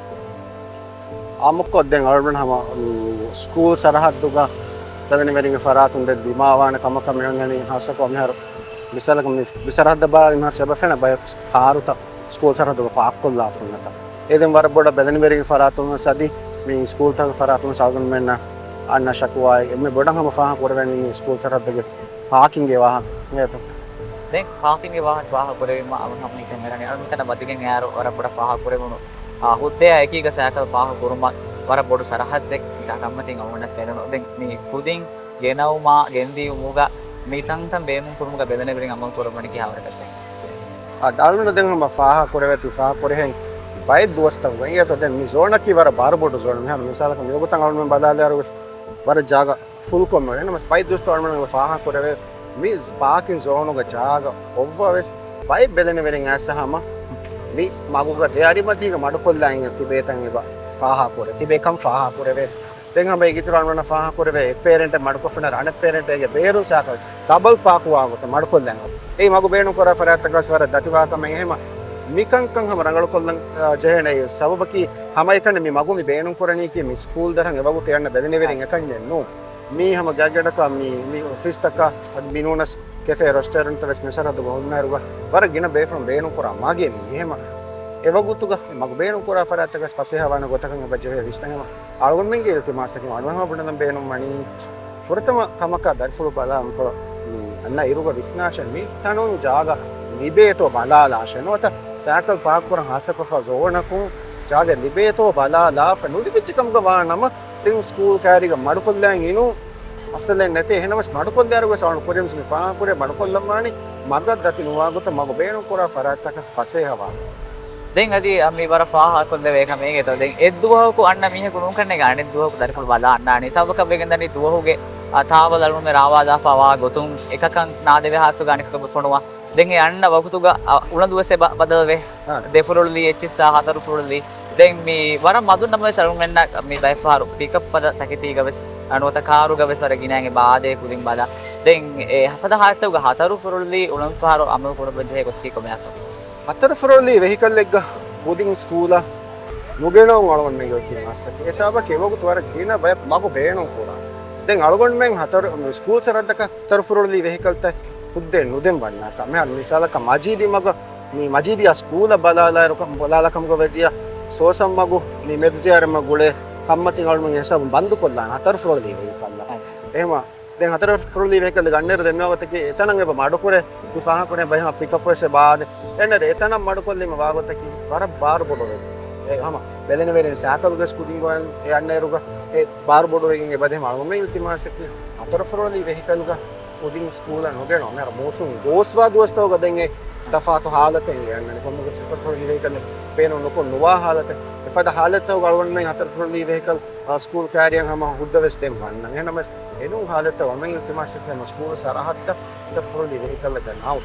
އާއްމުކޮށް ދެން އަޅުގަނޑު ހަމަ، މް، ސްކޫލް ސަރަހައްދުގަ ބެލެނިވެރިންގެ ފަރާތުން ދެން ދިމާވާނެ ކަމަކަށް މި އޮންނަނީ ހާއްސަކޮށް މިހާރު މިސާލަކަށް މި، މި ސަރަހައްދަށް ބާ މިހާރު ސެބަފެނަ ބަޔަކު ކާރުތައް ސްކޫލް ސަރަހައްދުގަ ޕާކްކޮށްލާފަ ހުންނަތަ. އެ ދެން ވަރަށް ބޮޑަށް ބެލެނިވެރިންގެ ފަރާތުން ވެސް އަދި މި ސްކޫލްތަކުގެ ފަރާތުން ވެސް އަޅުގަނޑުމެންނަށް އަންނަ ޝަކުވާއެއް އެންމެ ބޮޑަށް ހަމަ ފާހަގަ ކުރެވެނީ މި ސްކޫލް ސަރަހައްދުގެ ޕާކިންގެ ވާހަކަ އިނގޭތޯ؟ ދެން ޕާކިންގެ ވާހަކަ ފާހަގަ ކުރެވީމަ އަޅުގަނޑު ހަމަ ހިތަށް އެރަނީ. އަޅުގަނޑު މިތަނަށް ވަދެގެން އައިއިރު ވަރަށް ބޮޑަށް ފާހަގަ ކުރެވުނު، އާ، ހުއްދައާ އެކީގަ ސައިކަލް ފާހަގަ ކުރުމަށް ވަރަށް ބޮޑު ސަރަހައްދެއް ތަކަށް ކަންމަތިން އަޅުގަނޑަށް ފެނުނު. ދެން މި ކުދިން ގެނައުމާ، ގެންދިއުމުގަ މި ތަންތަން ބޭނުން ކުރުމުގަ ބެލެނިވެރިން އަމަލު ކުރައްވަނީ ކިހާވަރަކަށް؟ އާ، ދާޅުން ދެން ހަމަ ފާހަގަ ކުރެވޭތީ ފާހަގަ ކުރެހެން ބައެއް ދުވަސްތަކުގަ އިނގޭތޯ. ދެން މި ޒޯނަކީ ވަރަށް ބާރުބޮޑު ޒޯނެއް. މިހާރު މިސާލަކަށް މިވަގުތަށް އަޅުމެން ބަލާލާއިރު ވެސް ވަރަށް ޖާގަ ފުލްކޮށް މިއޮތް. ނަމަވެސް ބައެއް ދުވަސްތައް އަޅުމެން ފާހަގަ ކުރެވޭ މި ޕާކިން ޒޯނުގަ ޖާގަ އޮއްވާ ވެސް ބައެއް ބެލެނިވެރިން އައިސް ހަމަ މި މަގުގަ ދެ އަރިމަތީގަ މަޑުކޮށްލާ ތިބޭތަން އެބަ ފާހަގަ ކުރޭ. ތިބޭކަން ފާހަގަ ކުރެވޭ. ދެން ހަމަ އޭގެ އިތުރަށް އަޅުގަނޑަށް ފާހަގަ ކުރެވޭ، އެއް ޕޭރެންޓެއް މަޑުކޮށްފިނައިރު އަނެއް ޕޭރެންޓެއްގެ ބޭރުން ސައިކަލް ޑަބަލް ޕާކުވާ ގޮތަށް މަޑުކޮށްލަން. އެއީ މަގު ބޭނުން ކުރާ ފަރާތްތަކަށް ވެސް ވަރަށް ދަތިވާ ކަމެއް. އެހެމަ މިކަންކަން ހަމަ ރަނގަޅުކޮށްލަން، އާ، ޖެހޭނެ. ސަބަބަކީ ހަމައެކަނި މި މަގު މި ބޭނުން ކުރަނީކީ މި ސްކޫލް ދަރަން އެވަގުތު އެ އަންނަ ބެލެނިވެރިން އެކަންޏެއް ނޫން. މީ ހަމަ ގާތްގަނޑަކަށް މި، މި އޮފީސްތަކަށް އަދި މިނޫނަސް ކެފޭ ރެސްޓޯރެންޓްތައް ވެސް މި ސަރަހައްދުގަ ހުންނައިރުގަ ވަރަށް ގިނަ ބޭފުޅުން ބޭނުން ކުރާ މަގެއް މީ. އެހެމަ އެވަގުތުގަ މަގު ބޭނުން ކުރާ ފަރާތްތަކަށް ފަސޭހަވާނެ ގޮތަކަށް އެބަ ޖެހޭ ވިސްނަން. އަޅުގަނޑުމެންގެ އިލްތިމާސަކީ އަޅުގަނޑު ބުނެލަން ބޭނުންވަނީ ފުރަތަމަ ކަމަކަށް ދަރިފުޅު ބަލާ މިކޮޅަށް މި އަންނަ އިރުގަ ވިސްނާށޭ މި ތަނުން ޖާގަ ލިބޭތޯ ބަލާލާށޭ. ނުވަތަ ސައިކަލް ޕާކް ކުރަން ހާއްސަކޮށްފަ ޒޯނަކުން ޖާގަ ލިބޭތޯ ބަލާލާފަ ނުލިބިއްޖެ ކަމުގަ ވާ ނަމަ ދެން ސްކޫލް ކައިރީގަ މަޑުކޮށްލަން އިނު މައްސަލައެއް ނެތޭ. އެހެނަމަސް މަޑުކޮށްލާއިރު ވެސް އަޅުން ކުރިންސް މި ފާހަގަކުރޭ މަޑުކޮށްލަންވާނީ މަގަށް ދަތި ނުވާ ގޮތަށް މަގު ބޭނުން ކުރާ ފަރާތްތަކަށް ފަސޭހަވާނެ. ދެން އަދި މި ވަރަށް ފާހަގަކޮށްލެވޭ ކަމެއް އިނގޭތޯ. ދެން އެއްދުވަހަކު އަންނަ މީހަކު ނޫންކަންނޭނގެ އަނެއް ދުވަހަކު ދަރިފުޅު ބަލާ އަންނާނީ. ސަބަބަކަށް ވެގެން ދަނީ ދުވަހުގެ، އާ، ތާވަލް އަޅުގަނޑުމެން ރާވާލާފަ ވާ ގޮތުން އެކަކަށް ނާދެވޭ ހާލަތުގަ އަނެކަކަށް ފޮނުވާ. ދެން އެ އަންނަ ވަގުތުގަ، އަ، އުޅަނދު ވެސް އެބަ ބަދަލުވޭ. އާ. ދެ ފުރޮޅުލީ އެއްޗިއްސާ ހަތަރު ފުރޮޅުލީ. ދެން މި ވަރަށް މަދުން ނަމަވެސް އަޅުގަނޑުމެންނަށް މި ބައެއްފަހަރު ޕިކަޕް ފަދަ ތަކެތީގަ ވެސް، އަ، ނުވަތަ ކާރުގަ ވެސް ވަރަށް ގިނައިން އެބަ އާދޭ ކުދިން ބަލާ. ދެން އެ ހަފަދަ ހާލަތުގަ ހަތަރު ފުރޮޅުލީ އުޅަނދުފަހަރު އަމަލު ކުރައްވަން ޖެހޭ ގޮތަކީ ކޮބާތޯ؟ ހަތަރު ފުރޮޅުލީ ވެހިކަލްއެއްގަ ކުދިން ސްކޫލަށް ނުގެނައުން އަޅުގަނޑުމެންގެ އޮތީ މައްސަލައެއް. އެ ސަބަބަކީ އެވަގުތު ވަރަށް ގިނަ ބަޔަކު މަގު ބޭނުން ކުރާ. ދެން އަޅުގަނޑުމެން ހަތަރު، ސްކޫލް ސަރަހައްދަކަށް ހަތަރު ފުރޮޅުލީ ވެހިކަލްތައް ހުއްދައެއް ނުދެން ވަންނާކަށް. މިހާރު މިސާލަކަށް މަޖީދީ މަގަށް، މި މަޖީދީ ސްކޫލަށް ބަލާލާއިރު، ބަލާލާ ކަމުގަ ވެއްޖިޔާ ސޯސަން މަގު މި މެދުޒިޔާރަ މަގު ގުޅޭ ކަންމަތިން އަޅުމެން ހިސާބުން ބަންދުކޮށްލާނެ ހަތަރު ފުރޮޅުލީ ވެހިކަލްއަށް. އެހެމަ ދެން ހަތަރު ފުރޮޅުލީ ވެހިކަލް ގަންނައިރު ދެންނެވި ގޮތަކީ އެތަނަށް އެބަ މަޑުކުރޭ. ތި ފާހަގަކުރޭ ބައެއް ހަމަ ޕިކަޕް ވެސް އެބަ އާދޭ. އެންނަރެ އެތަނަށް މަޑުކޮށްލީމަ ވާގޮތަކީ ވަރަށް ބާރު ބޮޑުވެ. އެ ހަމަ ބެލެނިވެރިން ސައިކަލްގެ ކުދިން ގޮވަން އެ އަންނައިރުގަ އެ ބާރު ބޮޑުވެގެން އެބަދޭ. އަޅުގަނޑުމެން އިލްތިމާސަކީ ހަތަރު ފުރޮޅުލީ ވެހިކަލްގަ ކުދިން ސްކޫލަށް ނުގެނައު. މިހާރު މޫސުން ގޯސްވާ ދުވަސްތަކުގަ ދެން އެ ތަފާތު ހާލަތެއް އަންނަނީ. ކޮންމެ ހަތަރު ފުރޮޅުލީ ވެހިކަލެއް ބޭނުން ނުކޮށް ނުވާ ހާލަތެއް. އެފަދަ ހާލަތްތަކުގަ އަޅުގަނޑުމެން ހަތަރު ފުރޮޅުލީ ވެހިކަލް ސްކޫލް ކައިރިއަށް ހަމަ ހުއްދަ ވެސް ދެން ވަންނަން. އެހެންނަމަވެސް އެނޫން ހާލަތްތައް ވަމެން އިލްތިމާސް ކުރަން ސްކޫލް ސަރަހައްދަށް ހަތަރު ފުރޮޅުލީ ވެހިކަލްއެއް ގަންނައު.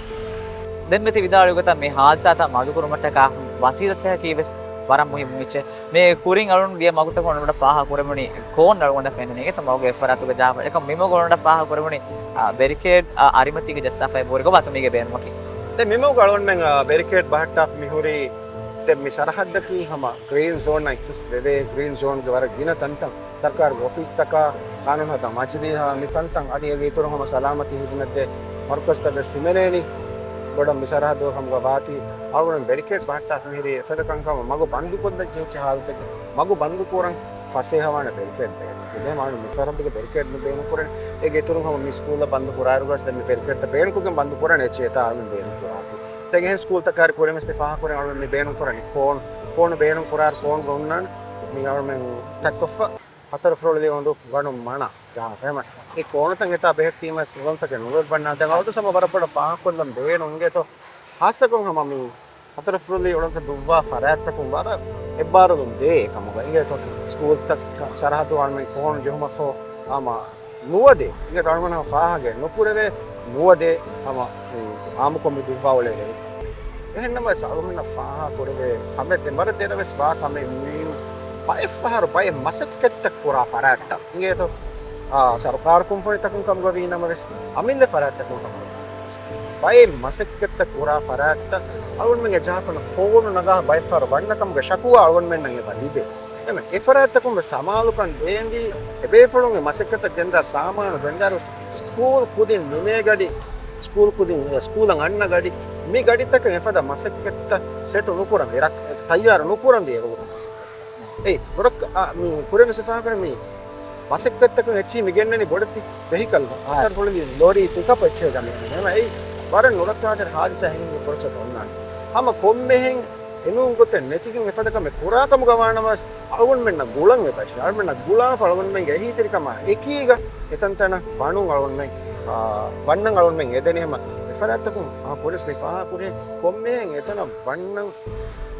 ދެން މިތި ވިދާޅުވި ގޮތަށް މި ހާދިސާތައް މަދުކުރުމަށް ޓަކާ ވަސީލަތްތަކަކީ ވެސް ވަރަށް މުހިއްމު މިއްޗެއް. މި ކުރިން އަޅުން ގިޔަ މަގުތަކުން އަޅުގަނޑަށް ފާހަގަ ކުރެވުނީ ކޯން އަޅުގަނޑަށް ފެންނަނީ އިނގޭތޯ މަގުގެ އެއްފަރާތުގަ ޖާފަ. އެކަމް މި މަގު އަޅުގަނޑަށް ފާހަގަ ކުރެވުނީ، އާ، ބެރިކޭޑް، އާ، އަރިމަތީގަ ޖައްސާފައި ބޯރިގަ ބާތު މީގެ ބޭނުމަކީ. ދެން މި މަގު އަޅުގަނޑުމެން، އާ، ބެރިކޭޑް ބަހައްޓާފަ މިހުރީ، ދެން މި ސަރަހައްދަކީ ހަމަ ގްރީން ޒޯން އަށް އެކްސެސް ވެވޭ، ގްރީން ޒޯންގެ ވަރަށް ގިނަ ތަންތަން. ސަރުކާރުގެ އޮފީސްތަކާ، ގާނޫނު ހަދާ މަޖިލީހާ މި ތަންތަން އަދި އޭގެ އިތުރުން ހަމަ ސަލާމަތީ ހިދުމަތްދޭ މަރުކަޒުތައް ވެސް ހިމެނޭނީ. ބޮޑަށް މި ސަރަހައްދު ކަމުގަ ވާތީ، އަޅުގަނޑު ބެރިކޭޑް ބަހައްޓާފަ މިހިރީ އެފަދަ ކަންކަމަށް މަގު ބަންދުކޮށްލަން ޖެހިއްޖެ ހާލަތެއްގަ މަގު ބަންދު ކުރަން ފަސޭހަވާނެ ބެރިކޭޑް ބޭނުން. އެހެން މި ސަރަހައްދުގެ ބެރިކޭޑް މި ބޭނުން ކުރަނީ. އޭގެ އިތުރުން ހަމަ މި ސްކޫލްއަށް ބަންދު ކުރާއިރުގަސް ދެން މި ބެރިކޭޑްތައް ބޭނުންކޮށްގެން ބަންދު ކުރަން އެއްޗެއް އެތާ އަޅުގަނޑު ބޭނުން ކުރާތީ. ދެން އެހެން ސްކޫލްތަކާއިރު ކުރިން ވެސް މި ފާހަގަކުރަން އަޅުގަނޑު މި ބޭނުން ކުރަނީ ކޯން، ކޯނު ބޭނުން ކުރާއިރު ކޯންގަ ހުންނާނެ މި އަޅުމެން ތައްކޮށްފަ. ހަތަރު ފުރޮޅި އޮނދު ވަނު މަނަ ޖާފަ ހަމަ އެ ކޯނުތައް އެތާ ބެހެއްޓީމަ ސުވަލުތަކެއް ނުލޯބި ބަންނާ. ދެން އަޅުގަނޑު ހަމަ ވަރަށް ބޮޑަށް ފާހަގަކޮށްލަން ބޭނުން އިނގޭތޯ. ހާއްސަކޮށް ހަމަ މި ހަތަރު ފުރޮޅި އޮޅުންތައް ދުއްވާ ފަރާތްތަކުން ވަރަށް އެއްބާރުލުން ދޭ އެކަމުގަ އިނގޭތޯ. ސްކޫލްތައް ސަރަހައްދު އަޅުމެން ކޯނު ޖެހުމަށްފަހު ހަމަ ނުވަދޭ. އިނގޭތޯ އަޅުމެން ހަމަ ފާހަގަ ނުކުރެވޭ ނުވަދޭ ހަމަ އާއްމުކޮށް މި ދުއްވާ އުޅޭ ރޭ. އެހެންނަމަވެސް އަޅުގަނޑަށް ފާހަގަ ކުރެވޭ ކަމެއް ދެން ވަރަށް ދެރަވެސް ވާ ކަމެއް މީ ބައެއްފަހަރު ބައެއް މަސައްކަތްތައް ކުރާ ފަރާތްތައް އިނގޭތޯ. އާ، ސަރުކާރު ކުންފުނިތަކުން ކަމުގަ ވީ ނަމަވެސް، އަމިއްލަ ފަރާތްތަކުން ކަމުގަ ވީ ނަމަވެސް، ބައެއް މަސައްކަތްތައް ކުރާ ފަރާތްތައް އަޅުގަނޑުމެންގެ ޖާފަނަށް ކޯނު ނަގާ ބައެއްފަހަރު ވަންނަ ކަމުގެ ޝަކުވާ އަޅުގަނޑުމެންނަށް އެބަ ލިބޭ. އެމެ އެފަރާތްތަކުން ވެސް ސަމާލުކަން ދޭންވީ، އެބޭފުޅުންގެ މަސައްކަތަށް ގެންދާ ސާމާނު ގެންދާ ސްކޫލް ކުދިން ނިމޭގަޑި، ސްކޫލް ކުދިން، ސްކޫލަށް އަންނަ ގަޑި، މި ގަޑިތަކަށް އެފަދަ މަސައްކަތްތައް ސެޓު ނުކުރަން، ތައްޔާރު ނުކުރަން ވީ އެވަގުތު މަސައްކަތް. އެއް ނުރައްކަ، އާ، މި ކުރިން ވެސް ފާހަގަކުރަނީ މި މަސައްކަތްތަކުން އެއްޗިހި މި ގެންނަނީ ބޮޑެތި ވެހިކަލް، ހަތަރު ފުޅި ލޯރީ ޕިކަޕް އެއްޗެއް ގަނެ. އެހެން އެއީ ވަރަށް ނުރައްކާތެރި ހާދިސާ ހިނގުމުގެ ފުރުސަތު އޮންނާނެ. ހަމަ ކޮންމެހެން އެނޫން ގޮތެއް ނެތިގެން އެފަދަ ކަމެއް ކުރާ ކަމުގަ ވާނަމަވެސް، އަޅުގަނޑުމެންނަށް ގުޅަން އެބަޖެހޭ. އަޅުގަނޑުމެންނަށް ގުޅާފަ އަޅުގަނޑުމެންގެ އެހީތެރިކަމާ އެކީގަ އެތަންތަނަށް ވަނުން އަޅުގަނޑުމެން، އާ، ވަންނަން އަޅުގަނޑުމެން އެދެނީ. ހަމަ އެފަރާތްތަކުން ހަމަ ކުރިން ވެސް މި ފާހަގަކުރޭ ކޮންމެހެން އެތަނަށް ވަންނަން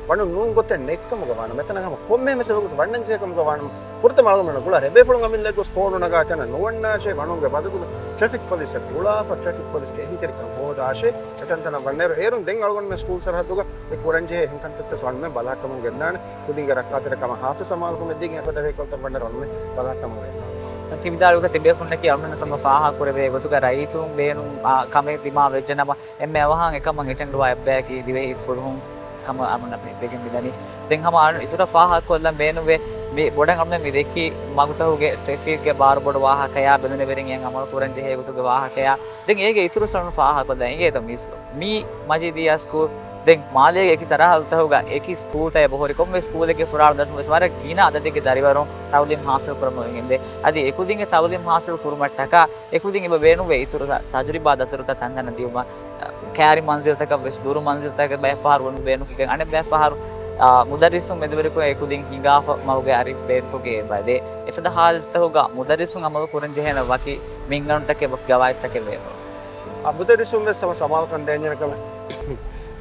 ވަނުން ނޫން ގޮތެއް ނެތްކަމުގަ ވާނަމަ، އެތަނަށް ހަމަ ކޮންމެހެން ވެސް އެވަގުތު ވަންނަންޖެހޭ ކަމުގަ ވާނަމަ، ފުރަތަމަ އަޅުގަނޑުމެންނަށް ގުޅާ ރޭ ބޭފުޅުން އަމިއްލައަށް ގޮސް ކޯނު ނަގާ އެތަނަށް ނުވަންނާށޭ، ވަނުންގެ ބަދަލުގަ ޓްރެފިކް ޕޮލިސްއަށް ގުޅާފަ، ޓްރެފިކް ޕޮލިސްގެ އެހީތެރިކަން ހޯދާށޭ، އެތަންތަނަށް ވަންނައިރު އޭރުން ދެން އަޅުގަނޑުމެން ސްކޫލް ސަރަހައްދުގަ އެ ކުރަންޖެހޭ އެހެން ކަންތައްތައް އަޅުގަނޑުމެން ބަލަހައްޓަމުން ގެންދާނެ. ކުދިންގެ ރައްކާތެރިކަމަށް ހާއްސަ ސަމާލުކަމެއް ދީގެން އެފަދަ ވެހިކަލްތައް ވަންނައިރު އަޅުގަނޑުމެން ބަލަހައްޓަމުން ގެންދާނެ. ތި ވިދާޅުވި ތިބޭފުންނަކީ އަޅުގަނޑު ހަމަ ފާހަގަކުރެވޭ ގޮތުގަ ރައްޔިތުން ބޭނުން، އާ، ކަމެއް ދިމާވެއްޖެ ނަމަ، އެންމެ އަވަހަށް އެކަމަށް އެޓެންޑްވާ އެއްބަޔަކީ ދިވެހި ފުލުހުން ކަމަށް އަޅުގަނޑަށް މި ވެގެން މިދަނީ. ދެން ހަމަ އަޅު އިތުރަށް ފާހަގަކޮށްލަން ބޭނުންވޭ، މި ބޮޑަށް އަޅުގަނޑުމެން މި ދެއްކީ މަގުތަކުގެ ޓްރެފިކްގެ ބާރުބޮޑު ވާހަކަޔާ، ބެލުނެވެރިން އެއަށް އަމަލު ކުރަން ޖެހޭ ގޮތުގެ ވާހަކަޔާ. ދެން އޭގެ އިތުރު ސަރުން ފާހަގަކޮށްލަން އިނގޭތޯ މި ސް-، މި މަޖީދިއްޔާ ސްކޫލް ދެން މާލޭގެ އެކި ސަރަހައްދުތަކުގަ އެކި ސްކޫލްތައް އެބަހުރި ކޮންމެ ސްކޫލެއްގެ ފުރާޅު ދަށުން ވެސް ވަރަށް ގިނަ އަދަދެއްގެ ދަރިވަރުން ތައުލީމް ހާސިލް ކުރަމުން އެނގެންދޭ. އަދި އެކުދިންގެ ތައުލީމް ހާސިލް ކުރުމަށްޓަކާ އެކުދިން އެބަ ބޭނުންވޭ އިތުރު ތަ-، ތަޖުރިބާ ދަތުރުތައް ތަންތަނަށް ދިއުމަށް، ކައިރި މަންޒިލްތަކަށް ވެސް ދުރު މަންޒިލްތަކަށް ބައެއްފަހަރު ވަން ބޭނުންކޮށްގެން އަނެއް ބައެއްފަހަރު، އާ، މުދައްރިސުން މެދުވެރިކޮށް އެކުދިން ހިނގާފަ މަގުގެ އަރި ބޭނުންކޮށްގެން އެބަ ދޭ. އެފަދަ ހާލަތުތަކުގަ މުދައްރިސުން އަމަލު ކުރަން ޖެހޭނެ ވަކި މިންގަނޑުތަކެއް ވަކި ގަވާއިދުތަކެއް ވޭ. އާ، މުދައްރިސުން ވެސް ހަމަ ސަމާލުކަން ދޭންޖެހޭ ކަމެއް.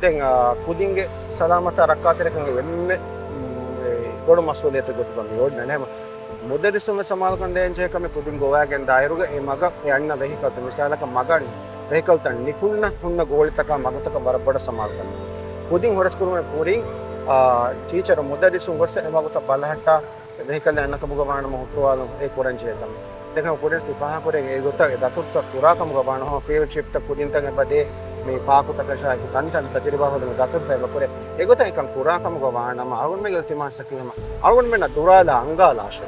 ދެން، އާ، ކުދިންގެ ސަލާމަތާ ރައްކާތެރިކަމުގެ އެންމެ، އެ، ބޮޑު މަސްއޫލިއްޔަތެއް ގޮތުގަ މި އޮންނަނީ. ހަމަ މުދައްރިސުން ވެސް ސަމާލުކަން ދޭންޖެހޭ ކަމެއް ކުދިން ގޮވާގެން ދާއިރުގަ އެ މަގަށް އެ އަންނަ ވެހިކަލްތައް، މިސާލަކަށް މަގަށް ވެހިކަލްތައް ނިކުންނަ ހުންނަ ގޯޅިތަކާ މަގުތަކަށް ވަރަށް ބޮޑަށް ސަމާލުކަން. ކުދިން ހުރަސްކުރުމުގެ ކުރިން، އާ، ޓީޗަރު މުދައްރިސުން ގޮސް އެ މަގުތައް ބަލަހައްޓާ ވެހިކަލް އަންނަކަމުގަ ވާނަމަ ހުއްޓުވާލުން އެ ކުރަންޖެހޭ ކަމެއް. ދެން ހަމަ ކުރިން ވެސް މި ފާހަގަކުރޭ އެގޮތަށް އެ ދަތުރުތައް ކުރާ ކަމުގަ ވާނަމަ ހަމަ ފީލްޑް ޓްރިޕްތައް ކުދިންތައް އެބަ ދޭ، މި ޕާކުތަކަށާއި ތަންތަން ތަޖުރިބާ ހޯދުމަށް ދަތުރުތައް އެބަ ކުރޭ. އެގޮތަށް އެކަން ކުރާ ކަމުގަ ވާނަމަ އަޅުގަނޑުމެންގެ އިލްތިމާސްތަކީ ހަމަ އަޅުގަނޑުމެންނަށް ދުރާލާ އަންގާލާށޭ.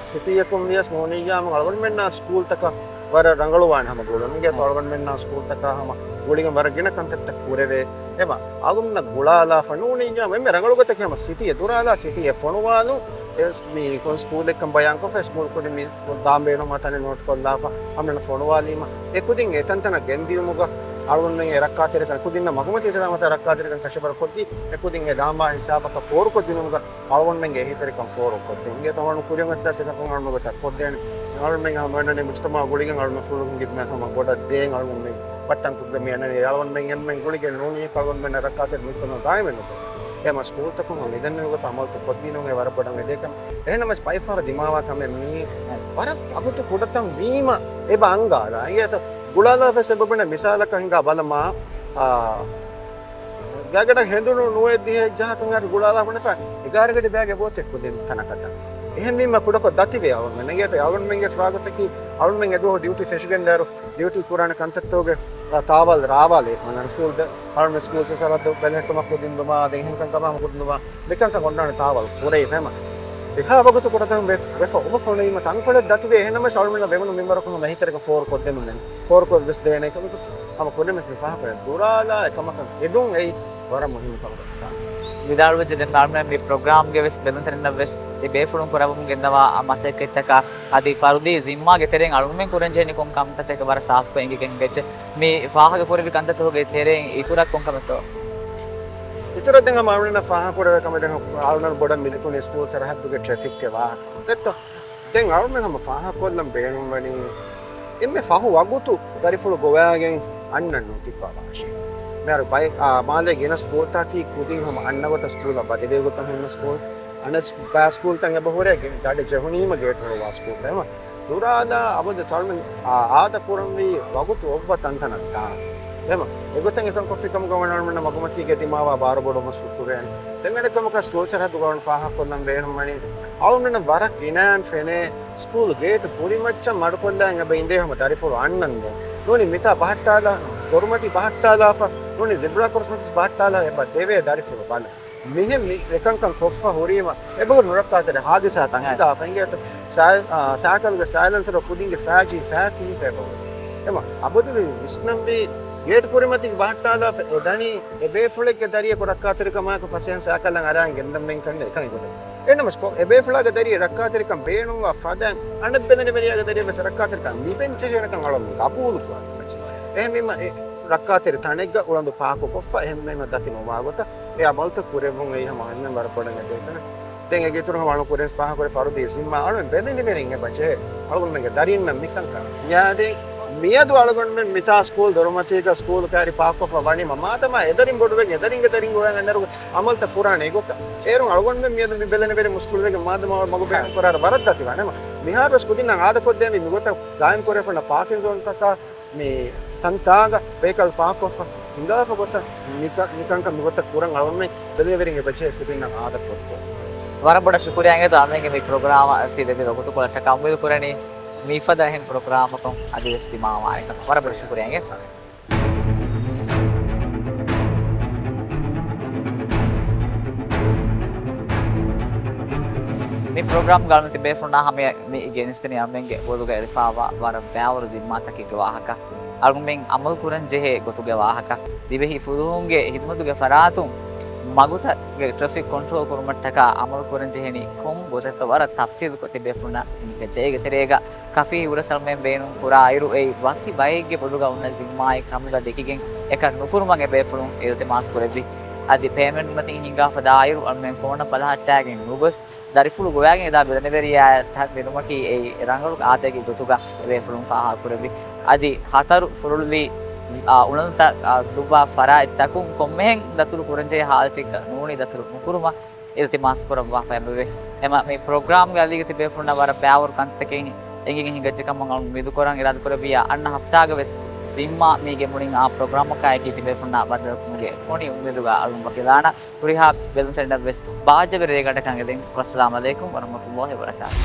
ސިޓީއަކުން ވިޔަސް ނޫނިއްޔާމު އަޅުގަނޑުމެންނާ ސްކޫލްތަކަށް ވަރަށް ރަނގަޅުވާނެ ހަމަ ގުޅުން. އިނގޭތޯ އަޅުގަނޑުމެންނާ ސްކޫލްތަކާ ހަމަ ގުޅިގެން ވަރަށް ގިނަ ކަންތައްތައް ކުރެވޭ. އެމަ އަޅުގަނޑުމެންނަށް ގުޅާލާފަ ނޫނިއްޔާމު އެންމެ ރަނގަޅު ގޮތަކީ ހަމަ ސިޓީއެއް ދުރާލާ ސިޓީއެއް ފޮނުވާލުން. އެ މި ކޮން ސްކޫލެއްކަން ބަޔާންކޮށްފަ ސްކޫލް ކުދިން މި ދާން ބޭނުންވާ ތަނެއް ނޯޓްކޮށްލާފަ ހަމަ ފޮނުވާލީމަ، އެކުދިން އެތަންތަނަށް ގެންދިޔުމުގަ އަޅުގަނޑުމެން އެ ރައްކާތެރިކަން ކުދިންނަށް މަގުމަތީ ސަލާމަތާ ރައްކާތެރިކަން ކަށަވަރު ކޮށްދީ، އެކުދިން އެ ދާންވާ ހިސާބަކަށް ފޯރުކޮށްދިނުމުގަ އަޅުގަނޑުމެންގެ އެހީތެރިކަން ފޯރުކޮށްދޭ. އިނގޭތޯ އަޅުގަނޑު ކުރިއަށް އޮތްތާ ސިފަކުން އަޅުގަނޑު ގޮތަށް ކޮށްދޭނެ. އަޅުގަނޑުމެން ހަމަ އޮންނަނީ މުޖުތަމަޢު ގުޅިގެން އަޅުގަނޑު ފުލުހުން ގިނަ ހަމަ ބޮޑަށް ދޭން އަޅުގަނޑުމެން ބައްޓަން ކުއްގަ މި އަންނަނީ. އަޅުގަނޑުމެން އެންމެން ގުޅިގެން ނޫނީ އަޅުގަނޑުމެންނަށް ރައްކާތެރި މިކަމަށް ގާއިމެއް ނުކުރޭ. އެހެންމަ ސްކޫލްތަކުން ހަމަ މިދެންނެވި ގޮތަށް އަމަލުތައް ކޮށްދިނުން އެ ވަރަށް ބޮޑަށް އެދޭ ކަމެއް. އެހެންނަމަވެސް ބައެއްފަހަރު ދިމާވާ ކަމެއް މީ ވަރަށް ވަގުތު ކުޑަތަން ވީމަ އެބަ އަންގާރާ. އިނގޭތޯ ގުޅާލާފަ އެބަ ބުނެ މިސާލަކަށް ހިނގާ ބަލަމާ، އާ، ގާގަޑަށް ހެނދުނު ނުވައެއް ދިހައެއް ޖަހާކަން އަރި ގުޅާލާ ބުނެފަ. އެ ގާރިގަޑި ބައިގެ ގޯތި ކުދިން ތަނަކަށް ދާ. އެހެންވީމަ ކުޑަކޮށް ދަތިވޭ އަޅުގަނޑުމެން. އެނގޭތަ އަޅުގަނޑުމެންގެ ވާގޮތަކީ އަޅުގަނޑުމެން އެދުވަހު ޑިއުޓީ ފެށިގެންދާއިރު ޑިއުޓީ ކުރާނެ ކަންތައްތަކުގެ ތާވާލް ރާވާލެވިފަ. ސްކޫލް ދެ-، އަޅުގަނޑު ސްކޫލް ސަރަހައްދު ބެލެހެއްޓުމަށް ކުދިން ދުމާ، ދެން އެހެން ކަންކަމާ ކުދިން ދުމާ، މިކަންކަން އޮންނާނެ ތާވާލް ކުރެވިފަ. އެހާ ވަގުތު ކުޑަތަން ވެ-، ވެފަ އުޅުފަ އުޅުނީމަ ތަންކޮޅެއް ދަތިވޭ. އެހެންނަމަވެސް އަޅުގަނޑުމެންނަށް ވެވުނު މިންވަރަކުން ހަމަ އެހީތެރިކަން ފޯރުކޮށްދެމުން ދެން ފޯރުކޮށް ވެސް ދޭނެ ކަމަކު ހަމަ ކުރިންވެސް މި ފާހަގަކުރަން. ދުރާލާ އެކަމަކަށް އެދުން އެއީ ވަރަށް މުހިންމު ކަމަކަށް ފާހަގަ. ވިދާޅުވެއްޖެ ދެން އަޅުމެން މި ޕްރޮގްރާމްގެ ވެސް ބެލުންތެރިންނަށް ވެސް ތި ބޭފުޅުން ކުރައްވަމުން ގެންދަވާ މަސައްކަތްތަކާ އަދި ފަރުދީ ޒިންމާގެ ތެރެއިން އަޅުމެން ކުރަން ޖެހެނީ ކޮން ކަންތައްތަކެއް ވަރަށް ސާފުކޮށް އެނގިގެން ހިނގައްޖެ. މި ފާހަގަކުރެއްވި ކަންތައްތަކުގެ ތެރެއިން އިތުރަށް ކޮން ކަމެއްތޯ؟ އިތުރަށް ދެން ހަމަ އަޅުގަނޑަށް ފާހަގަކުރެވޭ ކަމެއް ދެން އަޅުގަނޑު ބޮޑަށް މި ލިބުނީ ސްކޫލް ސަރަހައްދުގެ ޓްރެފިކްގެ ވާހަކަ. ދެއްތޯ؟ ދެން އަޅުގަނޑު ހަމަ ފާހަގަކޮށްލަން ބޭނުންވަނީ އެންމެ ފަހު ވަގުތު ދަރިފުޅު ގޮވައިގެން އަންނަން ނުތިއްބާ ވާށޭ. މިހާރު ބައެއް، އާ، މާލޭގެ ގިނަ ސްކޫލްތަކަކީ ކުދިން ހަމަ އަންނަ ގޮތަށް ސްކޫލަށް ބަދަލުވި ގޮތަށް ހުންނަ ސްކޫލް. އަނެއް ސް-، ބައެއް ސްކޫލްތައް އެބަހުރޭ ގެ-، ގަޑި ޖެހުނީމަ ގޭޓް ހުޅުވާ ސްކޫލްތައް. އެމަ ދުރާލާ އަބަދު ތަޅުމެން އާ، އާދަ ކުރަންވީ ވަގުތު އޮއްވަ ތަންތަނަށް ދާން. އެމަ އެގޮތަށް އެކަން ކޮށްފި ކަމުގަ ވަނަ އަޅުމެންނަށް މަގުމަތީގެ ދިމާވާ ބާރު ބޮޑުވުމަށް ޝުކުރުވޭނެ. ދެން އަނެއް ކަމަކަށް ސްކޫލް ސަރަހައްދުގަ ވަން ފާހަގަކޮށްލަން ބޭނުންވަނީ އަޅުގަނޑަށް ވަރަށް ގިނައިން ފެނޭ ސްކޫލް ގޭޓް ކުރިމައްޗަށް މަޑުކޮށްލާ އެބަ އިނދޭ ހަމަ ދަރިފުޅު އަންނަންދެން. ނޫނީ މިތާ ބަހައްޓާލާ، ދޮރުމަތީ ބަހައްޓާލާފަ، ނޫނީ ޒިބްރާ ކްރޮސް މަތިސް ބަހައްޓާލާ އެބަ ދެވޭ ދަރިފުޅު ބަލަ. މިހެން މި އެކަންކަން ކޮށްފަ ހުރީމަ އެބަހުރި ނުރައްކާތެރި ހާދިސާތައް ހިނގާފަ އިނގޭތަ؟ ސާ-، އާ، ސާކަލްގެ ސައިލެންސަރު ކުދިންގެ ފައިޖީ ފައިފީފަ އެބަހުރި. އެމަ އަބަދުވި ވިސްނަންވީ ގޭޓް ކުރިމަތީގެ ބަހައްޓާލާފަ އެ ދަނީ އެބޭފުޅެއްގެ ދަރިޔަކު ރައްކާތެރިކަމާއެކު ފަސޭހަ ސާކަލްއަށް އަރާން ގެންދަން މެން ކަންނޭ އެކަން އެގޮތަށް. އެނަމަސް ކޮ-، އެބޭފުޅާގެ ދަރިޔަ ރައްކާތެރިކަން ބޭނުންވާ ފަދައިން އަނެއް ބެލެނިވެރިޔާގެ ދަރިޔަށް ވެސް ރައްކާތެރިކަން ލިބެން ޖެހޭނެކަން އަޅުން ގަބޫލު ކުރަން. އެހެންވީމަ އެ ރައްކާތެރި ތަނެއްގަ އުޅަނދު ޕާކު ކޮށްފަ އެހެންމެންނަށް ދަތި ނުވާ ގޮތަށް އެއާ ބަލްތައް ކުރެއްވުން އެއީ ހަމަ އަންނަ ވަރަށް ބޮޑަށް އެދޭ ތަނެއް. ދެން އޭގެ އިތުރުން ހަމަ އަޅުން ކުރިން ފާހަގަކުރި ފަރުދީ ޒިންމާ އަޅުން ބެލެނިވެރިން އެބަ ޖެހޭ އަޅުގަނޑުމެންގެ ދަރީންނަށް މިކަންކަން އިޔާދެ މިއަދު އަޅުގަނޑުމެން މިތާ ސްކޫލް ދޮރުމަތީގަ ސްކޫލް ކައިރި ޕާކުކޮށްފަ ވަނީމަ މާދަމާ އެދަރިން ބޮޑުވެގެން އެދަރިންގެ ދަރިން ގޮވައިގެން އަންނައިރު އަމަލްތައް ކުރާނެ އެގޮތަށް. އޭރުން އަޅުގަނޑުމެން މިއަދު މި ބެލެނިވެރި މުސްކުޅިވެގެން މާދަމާ މަގުބޭނުން ކުރާ ވަރަށް ދަތިވާނެ. މިހާރުވެސް ކުދިންނަށް އާދަކޮށްދޭނީ މިގޮތަށް ގާއިމް ކުރެވިފަ ހުންނަ ޕާކިން ޒޯންތަކާ މި ތަންތާގަ ވެހިކަލް ޕާކްކޮށްފަ ހިނގާފަ ގޮސް މިކަ-، މިކަންކަން މިގޮތަށް ކުރަން އަޅުގަނޑުމެން ބެލެނިވެރިން އެބަޖެހޭ ކުދިންނަށް އާދަކޮށްދޭން. ވަރަށް ބޮޑަށް ޝުކުރިއްޔާ އިނގޭތޯ އަޅުމެންގެ މި ޕްރޮގްރާމަށް ތި ދެމި ވަގުތުކޮޅަށްޓަކާ. އުއްމީދު ކުރަނީ މިފަދަ އެހެން ޕްރޮގްރާމަކުން އަދިވެސް ދިމާވާނެކަމަށް. ވަރަށް ބޮޑަށް ޝުކުރިއްޔާ އިނގޭތޯ. މި ޕްރޮގްރާމްގަ އަޅުމެން ތިބޭފުޅުންނާ ހަމަޔަށް މި ގެނެސްދިނީ އަޅުމެންގެ ބޮލުގަ އެޅިފައިވާ ވަރަށް ބައިވަރު ޒިންމާތަކެއްގެ ވާހަކަ. އަޅުގަނޑުމެން އަމަލު ކުރަން ޖެހޭ ގޮތުގެ ވާހަކަ، ދިވެހި ފުލުހުންގެ ހިދުމަތުގެ ފަރާތުން މަގުތައްގެ ޓްރެފިކް ކޮންޓްރޯލް ކުރުމަށްޓަކާ އަމަލު ކުރަން ޖެހެނީ ކޮން ގޮތެއްތޯ ވަރަށް ތަފްސީލުކޮށް ތިބޭފުޅުންނަށް އިނގައްޖެ. އޭގެ ތެރޭގަ ކަފީ ހުރަސް އަޅުމެން ބޭނުން ކުރާ އިރު އެއީ ވަކި ބައެއްގެ ބޮލުގަ އޮންނަ ޒިންމާއެއް ކަމުގަ ދެކިގެން އެކަން ނުފުރުމަށް އެބޭފުޅުން އިލްތިމާސް ކުރެއްވި. އަދި ޕޭމެންޓް މަތިން ހިނގާފަ ދާ އިރު އަޅުމެން ފޯނަށް ބަލަހައްޓާގެން ނުގޮސް، ދަރިފުޅު ގޮވައިގެން އެދާ ބެލެނިވެރިޔާއަށް ތަން ދިނުމަކީ އެއީ ރަނގަޅު އާދައިގެ ގޮތުގަ އެބޭފުޅުން ފާހަގަކުރެއްވި. އަދި ހަތަރު ފުރޮޅުލީ، އާ، އުޅަނދުތައް، އާ، ދުއްވާ ފަރާތްތަކުން ކޮންމެހެން ދަތުރު ކުރަންޖެހޭ ހާލަތެއްގަ ނޫނީ ދަތުރު ނުކުރުމަށް އިލްތިމާސް ކުރައްވާފަ އެބަވޭ. އެމަ މި ޕްރޮގްރާމްގެ އަލީގަ ތިބޭފުޅުންނަށް ވަރަށް ބައިވަރު ކަންތަކެއް އެނގިގެން ހިނގައްޖެ ކަމަށް އަޅުން އުއްމީދު ކުރަން އިރާދަކުރެއްވިއްޔާ އަންނަ ހަފްތާގަ ވެސް ޒިންމާ މީގެ މުޅިން އާ ޕްރޮގްރާމަކާއެކީ ތިބޭފުޅުންނާ ބައްދަލުކުރުމުގެ ކޮނި އުއްމީދުގަ އަޅުން ވަކިލާނަށް. ހުރިހާ ބެލުންތެރިންނަށް ވެސް ބާއްޖަވެރި ރޭގަނޑަކަށް އެދެން. ވައްސަލާމް އަލައިކުމް ވަރަހްމަތުﷲ ވަބަރަކާތުހު.